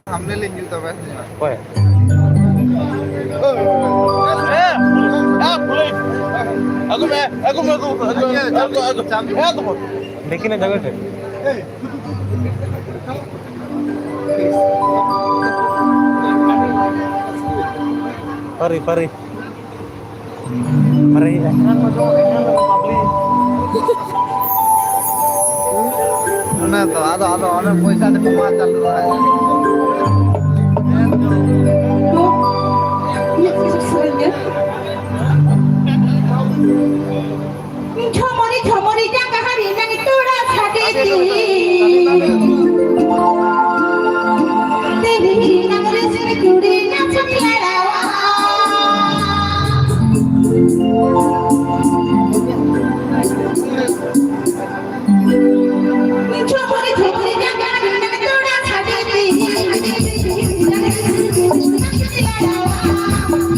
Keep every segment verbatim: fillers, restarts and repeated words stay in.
ᱛᱷᱟᱢᱵᱱᱮᱞ ᱤᱧ ᱡᱩᱛᱟ ᱵᱮᱥ ᱧᱚᱜ᱾ ᱚᱠᱚᱭ? ᱟᱹᱜᱩ ᱢᱮ, ᱟᱹᱜᱩ ᱢᱮ, ᱟᱹᱜᱩ ᱢᱮ, ᱟᱹᱜᱩ, ᱟᱹᱜᱩ, ᱟᱹᱜᱩ, ᱟᱹᱜᱩ᱾ ᱦᱮᱸ, ᱛᱚ᱾ ᱫᱮᱠᱷᱤᱱᱟ ᱡᱟᱭᱜᱟ ᱴᱷᱮᱱ᱾ ᱯᱟᱹᱨᱤ, ᱯᱟᱹᱨᱤ᱾ ᱟᱨᱮ, ᱮᱱᱟᱱ ᱢᱟ ᱡᱚᱢ, ᱮᱱᱟᱱ ᱢᱟ ᱵᱟᱵᱞᱤ᱾ ᱚᱱᱮ ᱛᱚ, ᱟᱫᱚ, ᱟᱫᱚ, ᱚᱱᱮ ᱯᱚᱭᱥᱟ ᱛᱮᱠᱚ ᱢᱟ ᱪᱟᱞᱩ ᱵᱟᱲᱟᱭᱟ᱾ ᱡᱷᱚᱢᱚᱨᱤ ᱡᱷᱚᱢᱚᱨᱤ ᱡᱟᱸᱜᱟ ᱦᱟᱹᱨᱤ ᱱᱟᱹᱝ ᱛᱚᱲᱟ ᱥᱟᱰᱮ ᱛᱤᱧ᱾ ᱛᱮᱦᱮᱧ ᱱᱟᱝ ᱨᱮ ᱥᱤᱨ ᱪᱩᱲᱤ ᱱᱟᱪ ᱞᱟᱲᱟᱣᱟ᱾ ᱡᱷᱚᱢᱚᱨᱤ ᱡᱷᱚᱢᱚᱨᱤ ᱡᱟᱸᱜᱟ ᱦᱟᱹᱨᱤ ᱱᱟᱹᱝ ᱛᱚᱲᱟ ᱥᱟᱰᱮ ᱛᱤᱧ᱾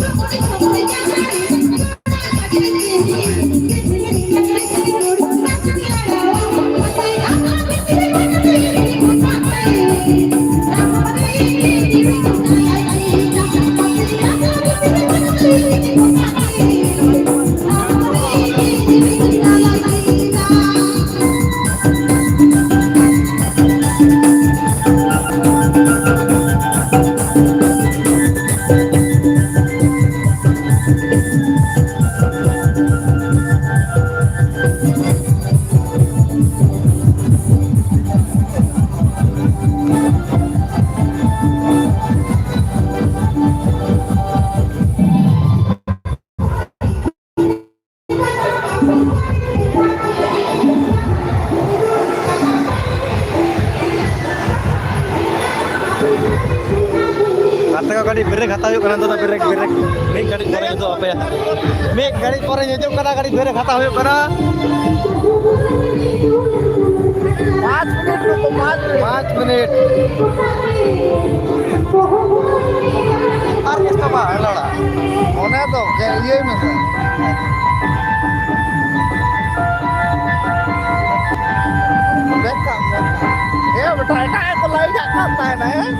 ᱡᱷᱚᱢᱚᱨᱤ ᱡᱷᱚᱢᱚᱨᱤ ᱡᱟᱸᱜᱟ ᱦᱩᱭᱩᱜ ᱠᱟᱱᱟ ᱱᱤᱛᱚᱜ ᱫᱚ ᱵᱨᱮᱠ, ᱵᱨᱮᱠ᱾ ᱢᱤᱫ ᱜᱷᱟᱹᱲᱤᱡ ᱯᱚᱨᱮ ᱦᱤᱡᱩᱜ ᱟᱯᱮᱭᱟ᱾ ᱢᱤᱫ ᱜᱷᱟᱹᱲᱤᱡ ᱯᱚᱨᱮ ᱦᱤᱡᱩᱜ ᱠᱟᱱᱟ, ᱜᱟᱹᱰᱤ ᱵᱨᱮᱠ ᱦᱟᱛᱟᱣ ᱦᱩᱭᱩᱜ ᱠᱟᱱᱟ᱾ ᱯᱟᱸᱪ ᱢᱤᱱᱤᱴ ᱱᱩᱠᱩ, ᱯᱟᱸᱪ ᱢᱤᱱᱤᱴ᱾ ᱯᱟᱸᱪ ᱢᱤᱱᱤᱴ᱾ ᱟᱨ ᱠᱮᱥ ᱫᱚ ᱵᱟᱝ ᱞᱟᱲᱟ᱾ ᱚᱱᱮ ᱫᱚ ᱤᱭᱟᱹᱭ ᱢᱮ᱾ ᱵᱮᱠ ᱠᱟᱜ ᱢᱮ᱾ ᱮ ᱵᱮᱴᱟ, ᱮᱴᱟᱜ ᱠᱚ ᱞᱟᱭᱤᱱ ᱠᱟᱜ ᱠᱟᱱ ᱛᱟᱦᱮᱱᱟ, ᱦᱮᱸ?